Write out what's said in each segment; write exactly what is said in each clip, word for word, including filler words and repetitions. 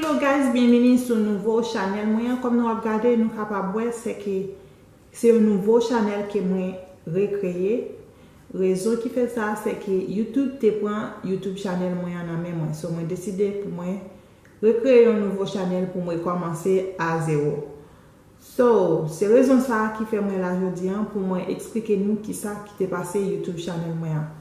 Hello guys, byenvini sou nouvo chanèl mwen an. Kòm nou ap gade, nou kapab wè se ke se yon nouvo chanèl ke mwen rekreye. Rezon ki fè sa, se ke YouTube te pran YouTube chanèl mwen an nan men mwen. So mwen deside pou mwen rekreye yon nouvo chanèl pou mwen kòmanse a zewo. So, se rezon sa a ki fè mwen la jodi an pou mwen eksplike nou kisa ki te pase YouTube chanèl mwen an.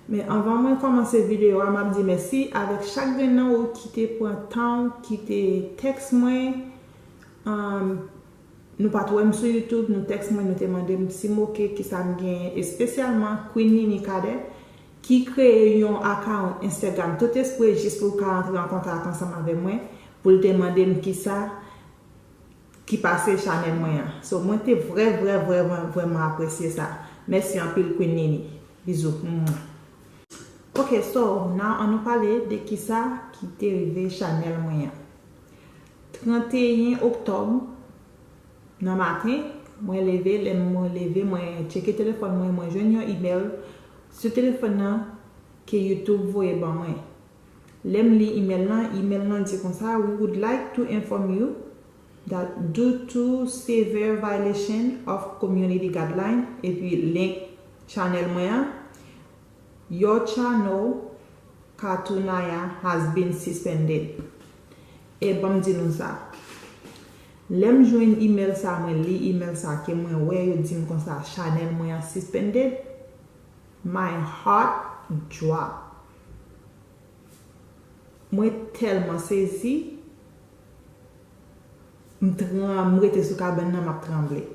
Men anvan mwen kòmanse videyo a, m ap di mèsi avèk chak grenn nan ou ki te pran tan ou ki te tèks mwen. Um, nou pa t wè m sou YouTube, nou tèks mwen, nou te mande m si m oke, kisa m genyen, espesyalman Queen Nini Cadet, ki kreye yon account Instagram tout espre jis pou l ka antre an kontak ansanm avè mwen, pou l te mande m kisa ki pase chanèl mwen an. So, mwen te vrè, vrè, vrè, vrè, vrèman apresye sa. Mèsi anpil, Queen Nini. Bizou. Mwah. Ok, so, now an nou pale de kisa ki te rive chanèl mwen an. Tranteyen oktòb nan maten, mwen leve, lè mwen leve, mwen tcheke telefòn mwen, mwen jwenn yon imèl sou telefòn nan ke YouTube voye ban mwen. Lè m li imèl lan, imèl lan di konsa, "We would like to inform you that due to severe violation of community guideline," epi link chanèl mwen an, "your channel, Katunaya, has been suspended." E ban m di nou sa. Lè m jwenn imèl sa, mwen li imèl sa, ke mwen wè yo di m konsa, chanèl mwen an suspended, my heart drop. Mwen tèlman sezi, m tranm, m rete sou kabann nan, m ap tranble.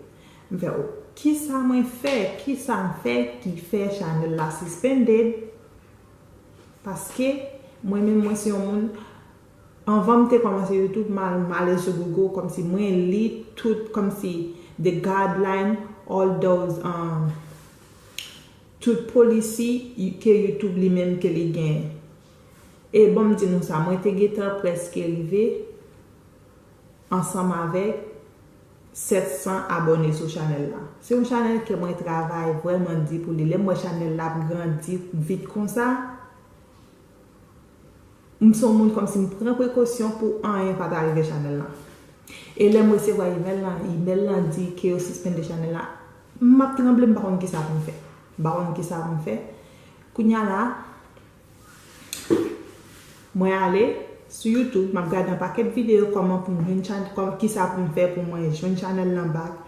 M fè, "Oh, kisa mwen fè? Kisa m fè ki fè chanèl la suspended?" Paske mwen menm, mwen se yon moun, anvan m te kòmanse YouTube, m al, m ale sou Google, kòmsi mwen li tout, kòmsi the guideline, all those, um, tout polisi ke YouTube li menm ke li genyen. E ban m di nou sa, mwen te gentan prèske rive ansanm avèk sèt san abòne sou chanèl la. Se yon chanèl ke mwen travay vrèman di pou li. Lè m wè chanèl la ap grandi vit konsa, m se yon moun kòmsi m pran prekosyon pou anyen pa ta rive chanèl la. E lè m resevwa imèl la, imèl la di ke yo sispende chanèl la, m ap tranble, m pa konn kisa pou m fè. M pa konn kisa pou m fè. Kounya la, mwen ale sou YouTube, m ap gade yon pakèt videyo kòman pou m jwenn chan-, kòm, kisa pou m fè pou mwen jwenn chanèl lan back.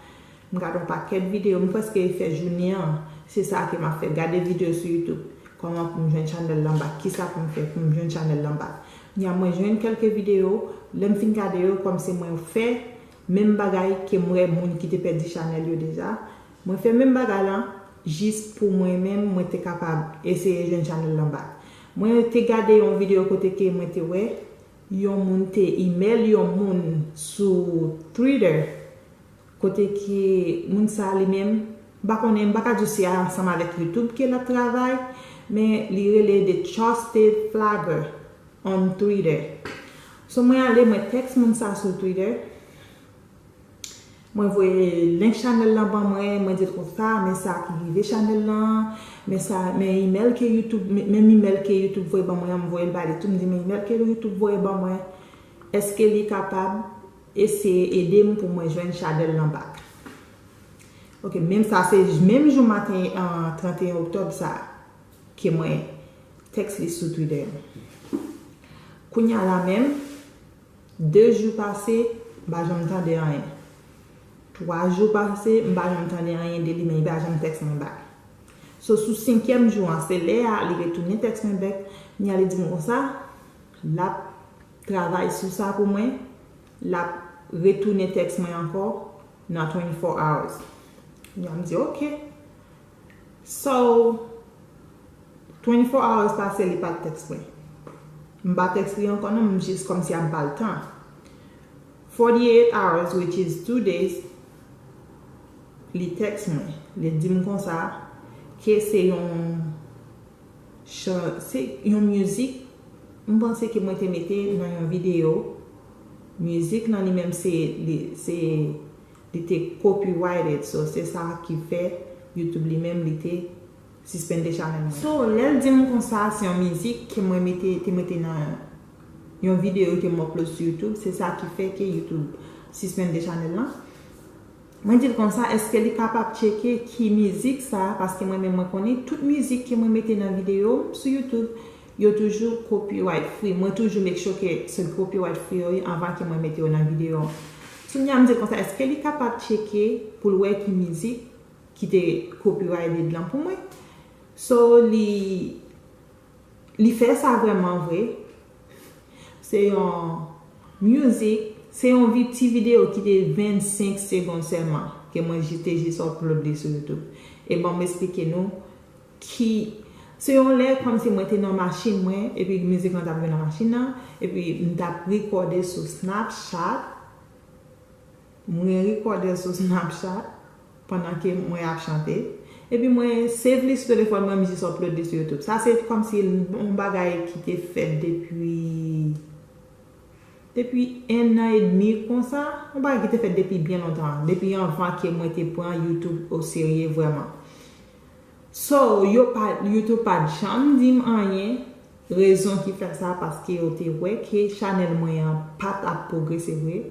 M gade yon pakèt videyo, m prèske fè jounen an, se sa ke m ap fè, gade videyo sou YouTube. Kòman pou m jwenn chanèl lan back, kisa pou m fè pou m jwenn chanèl lan back. Kounya mwen jwenn kèlke videyo, lè m fin gade yo, kòm se mwen fè menm bagay ke m wè moun ki te pèdi chanèl yo deja. Mwen fè menm bagay lan, jis pou mwen menm, mwen te kapab eseye jwenn chanèl lan back. Mwen te gade yon videyo kote ke mwen te wè yon moun te imèl yon moun sou Twitter, kote ke moun sa li menm, m pa konnen, m pa ka di w se ansanm avèk YouTube ke l ap travay, men li rele The Trusted Flagger on Twitter. So mwen ale, mwen tèks moun sa sou Twitter. Mwen voye link chanèl lan ban mwen, mwen di l konsa, men sa ki rive chanèl lan, men sa, men imèl ke YouTube, men, menm imèl ke YouTube voye ban mwen an, m voye l ba li tou, m di men imèl ke YouTube voye ban mwen, èske li kapab eseye ede m pou mwen jwenn chanèl lan back? Ok, menm sa, se menm jou maten, an, tranteyen oktòb sa, ke mwen tèks li sou Twitter. Kounya la menm, de jou pase, m pa janm tande anyen. Twa jou pase, m pa janm tande anyen de li, men li pa janm tèks mwen back. So, sou senkyèm jou an, se lè a, li retounen tèks mwen back, kounya li di m konsa, l ap travay sou sa pou mwen, l ap retounen tèks mwen ankò nan twenty-four hours. Kounya m di, ok. So, twenty-four hours pase, li pa t tèks mwen. M pa tèks li ankò non, m jis kòmsi ap ba l tan. Forty-eight hours, which is two days, li tèks mwen. Li di m konsa ke se yon chan-, se yon mizik, m panse ke mwen te mete nan yon videyo. Mizik lan li menm se, li, se, li te copyrighted, so se sa ki fè YouTube li menm li te sispende chanèl mwen. So, lè l di m konsa, se yon mizik ke mwen mete, te mete nan yon videyo ke m upload sou YouTube, se sa ki fè ke YouTube sispende chanèl lan. Mwen di l konsa, èske li kapab tcheke ki mizik sa, paske mwen menm mwen konnen tout mizik ke mwen mete nan videyo m sou YouTube, yo toujou copyright free. Mwen toujou make sure ke se copyright free yo ye anvan ke mwen mete yo nan videyo an. Kounye a m di l konsa, èske li kapab tcheke pou l wè ki mizik ki te copyrighted lan pou mwen? So, li, li fè sa vrèman vre. Se yon music, se yon vi-, ti videyo ki te vennsenk segonn sèlman, ke mwen ji-, te jis upload li sou YouTube. E bon, m esplike nou ki, se yon lè kòmsi mwen te nan machin mwen, epi mizik lan t ap jwe nan machin nan, epi m t ap rekòde sou Snapchat, mwen rekòde l sou Snapchat pandan ke mwen ap chante. Epi mwen save li sou telefòn mwen, m jis upload li sou YouTube. Sa se kòmsi yon bagay ki te fèt depi, depi en an edmi konsa. Yon bagay ki te fèt depi byen lontan, depi anvan ke mwen te pran YouTube oserye vrèman. So, yo pa, YouTube pa t janm di m anyen. Rezon ki fè sa, paske yo te wè ke chanèl mwen an pa t ap pwogrese vre.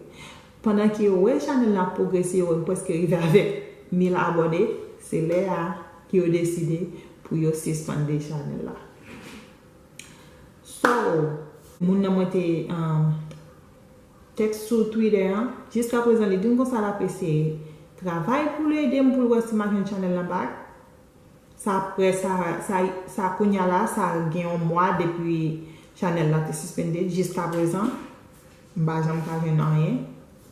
Pandan ke yo wè chanèl la ap pwogrese, yo wè m prèske rive avèk mil abòne, se lè a ke yo deside pou yo sispande chanèl la. So, moun nan mwen te, um, tèks sou Twitter an, jiskaprezan li di m konsa l ap eseye travay pou l ede m pou l wè si m ap jwenn chanèl lan back. Sa apre sa, sa, sa kounye a la, sa gen yon mwa depi chanèl la te sispende. Jiskaprezan, m pa janm ka jwenn anyen.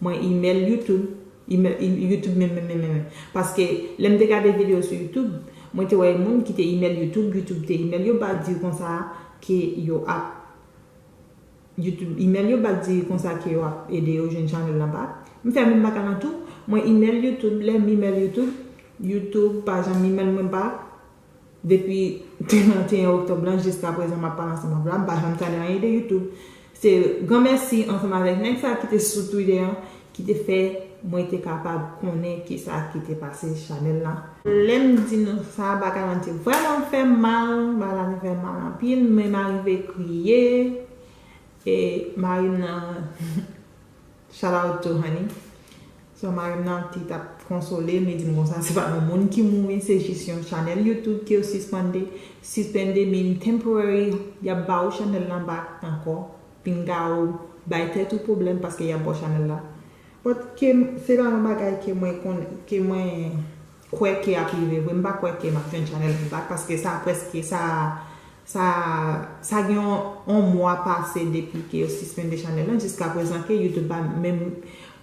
Mwen email YouTube, email, e-, YouTube menm, menm, menm, menm. Paske lè m te gade videyo sou YouTube, mwen te wè moun ki te email YouTube, YouTube te email yo, ba di konsa ke yo ap YouTube email yo back, di konsa ke yo ap ede yo jwenn chanèl lan back. M fè menm bagay lan tou. Mwen email YouTube, lè m email YouTube, YouTube pa janm email mwen back. Depi trannteyen oktòb lan jiskaprezan m ap pale ansanm avè w la, m pa janm tande anyen de YouTube. Se granmèsi ansanm avèk nèg sa ki te sou Twitter an ki te fè mwen te kapab konnen kisa ki te pase chanèl lan. Lè m di nou sa, bagay lan te vrèman fè m mal, bagay lan te fè m mal anpil, men m arive kriye. E mari m nan, shout out to honey. So, mari m nan te t ap konsole m, li di m konsa, se pa yon moun ki mouri, se jis yon chanèl YouTube ke yo sispande, sispande mean temporary, y ap ba ou chanèl lan back ankò. Pinga ou bay tèt ou pwoblèm paske y ap ba w chanèl la. But ke m, se pa yon bagay ke mwen konn, ke mwen kwè ke ap rive vre. M pa kwè ke m ap jwenn chanèl mwen back, paske sa prèske, sa, sa, sa gen yon, yon mwa pase depi ke yo sispende chanèl lan, jiskaprezan ke YouTube pa menm,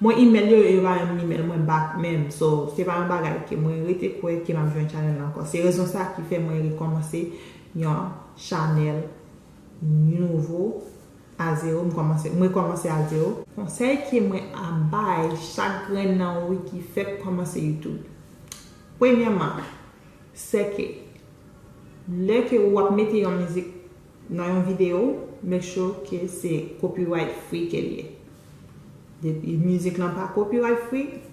mwen email yo, yo pa menm email mwen back menm. So, se pa yon bagay ke mwen rete kwè ke m ap jwenn chanèl lan ankò. Se rezon sa ki fè mwen rekòmanse yon chanèl nouvo a zewo, m kòmanse, mwen kòmanse a zewo. Konsèy ke mwen ap bay chak grenn nan ou ki fèk kòmanse YouTube. Premyèman, se ke lè ke w ap mete yon mizik nan yon videyo, make sure ke se copyright free ke l ye. Depi mizik lan pa copyright free,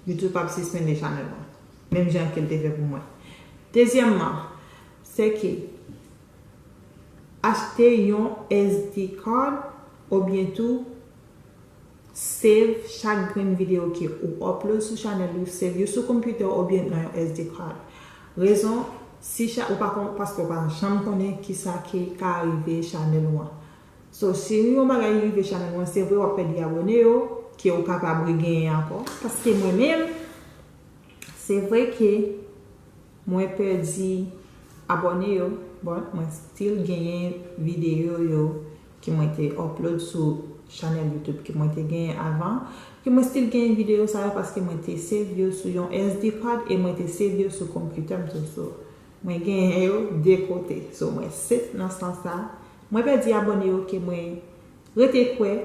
YouTube p ap sispende chanèl lan. Menm jan ke l te fè pou mwen. Dezyèmman, se ke achte yon S D card oubyen tou save chak grenn videyo ke ou upload sou chanèl ou, save yo sou konpitè oubyen nan yon S D card. Rezon, si cha-, ou pa kon-, paske ou pa janm konnen kisa ki ka rive chanèl ou an. So, si yon bagay rive chanèl ou an, se vre w ap pèdi abòne yo, ke ou kapab regenyen ankò. Paske mwen menm, se vre ke mwen pèdi abòne yo, but mwen still genyen videyo yo ke mwen te upload sou chanèl YouTube ke mwen te genyen avan, ke mwen still genyen videyo sa yo paske mwen te save yo sou yon S D card e mwen te save yo sou konpitè m tou. So, mwen genyen yo de kote. So, mwen safe nan sans sa. Mwen pèdi abòne yo ke mwen rete kwè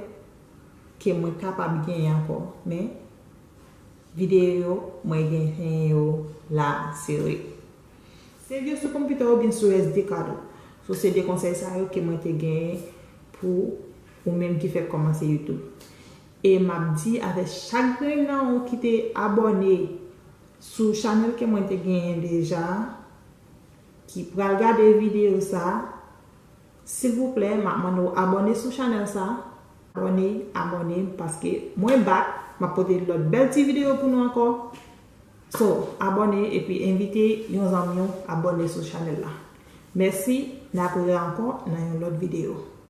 ke mwen kapab genyen ankò, men videyo yo, mwen genyen yo la sere. Save yo sou konpitè oubyen sou S D card ou. So, se de konsèy sa yo ke mwen te genyen pou ou menm ki fèk kòmanse YouTube. E m ap di avèk chak grenn nan ou ki te abòne sou chanèl ke mwen te genyen deja, ki pral gade videyo sa, Silvouplè, m ap mande w abòne sou chanèl sa. Abòne, abòne, paske mwen back, m ap pote lòt bèl ti videyo pou nou ankò. So, abòne epi envite yon zanmi w abòne sou chanèl la. Mèsi, n ap rewè ankò nan yon lòt videyo.